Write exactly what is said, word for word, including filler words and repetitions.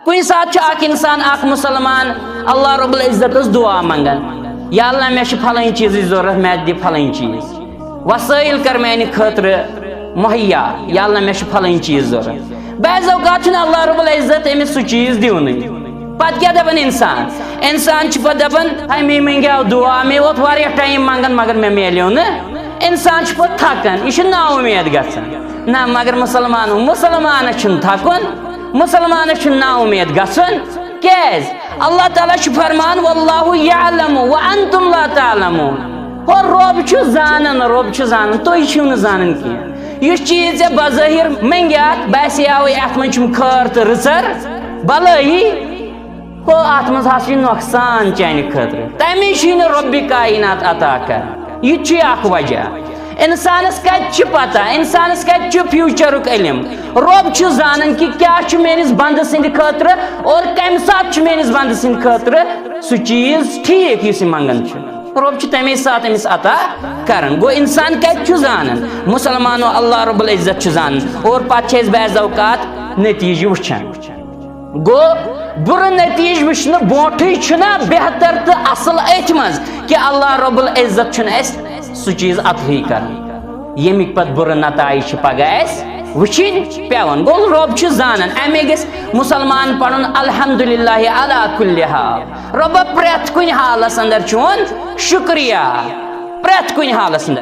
کُنہِ ساتہٕ چھُ اکھ انسان، اکھ مسلمان، اللہ رب العزتس دعا منگان، یا اللہ، مےٚ چھُ فلٲنۍ چیٖزٕچ ضروٗرت، مےٚ دِ فلٲنۍ چیٖز، وسٲیِل کر میانہِ خٲطرٕ مہیا، یا اللہ، مےٚ چھُ فلٲنۍ چیٖز ضروٗرت۔ بعض اوقات چھُنہٕ اللہ رب العزت أمِس سُہ چیٖز دِونٕے۔ پتہٕ کیٛاہ دپان انسان؟ انسان چھُ پتہٕ دپان، ہے، مےٚ منگیو دعا، مےٚ ووت واریاہ ٹایم منگان، مگر مےٚ میلیو نہٕ۔ انسان چھُ پتہٕ تھکان، یہِ چھُ نا اُمید گژھان۔ نہ، مگر مسلمانو، مسلمانس چھُنہٕ تھکُن، مسلمانس چھُنہٕ نا اُمید گژھُن۔ کیازِ؟ اللہ تعالیٰ چھُ فرمان، واللہ یعلم وانتم لا تعلمون۔ ہو، رب چھُ زانان، رب چھُ زانان، تُہۍ چھِو نہٕ زانان کینٛہہ۔ یُس چیٖز ژےٚ بظٲہر منگیاتھ، باسیاوٕے اتھ منٛز چھُم خٲر تہٕ رٕژر، بلٲیی، ہو، اتھ منٛز ہسا چھُ نۄقصان چانہِ خٲطرٕ۔ تمے چھُے نہٕ رب کائنات عطا کران۔ یہِ تہِ چھُے اکھ وجہ۔ انسانس کتہِ چھِ پتہ، انسانس کتہِ چھُ فیوچرُک علم؟ رب چھُ زانان کہِ کیٛاہ چھُ میٲنِس بندٕ سٕنٛدِ خٲطرٕ اور کمہِ ساتہٕ چھُ میٲنِس بندٕ سٕنٛدِ خٲطرٕ سُہ چیٖز ٹھیٖک یُس یہِ منگان چھُ۔ رب چھُ تمے ساتہٕ أمِس عطا کران۔ گوٚو، انسان کتہِ چھُ زانان؟ مسلمانو، اللہ رب العزت چھُ زانان۔ اور پتہٕ چھِ أسۍ بعض اوقات نتیٖجہٕ وٕچھان۔ گوٚو، بُرٕ نتیٖجہٕ وٕچھنہٕ برونٹھٕے چھُنہ بہتر تہٕ اصل أتھۍ منٛز کہِ اللہ رب العزت چھُنہٕ اَسہِ سُہ چیٖز عطہٕے کران، ییٚمِکۍ پتہٕ بُرٕ نتائج چھِ پگاہ اَسہِ وٕچھِنۍ پٮ۪وان۔ گوٚو، رب چھُ زانان، امے گژھِ مسلمان پرُن الحمدللہ علی کل حال۔ رۄبہ، پرٛٮ۪تھ کُنہِ حالس اندر چون شُکریہ، پرٛٮ۪تھ کُنہِ حالس اندر۔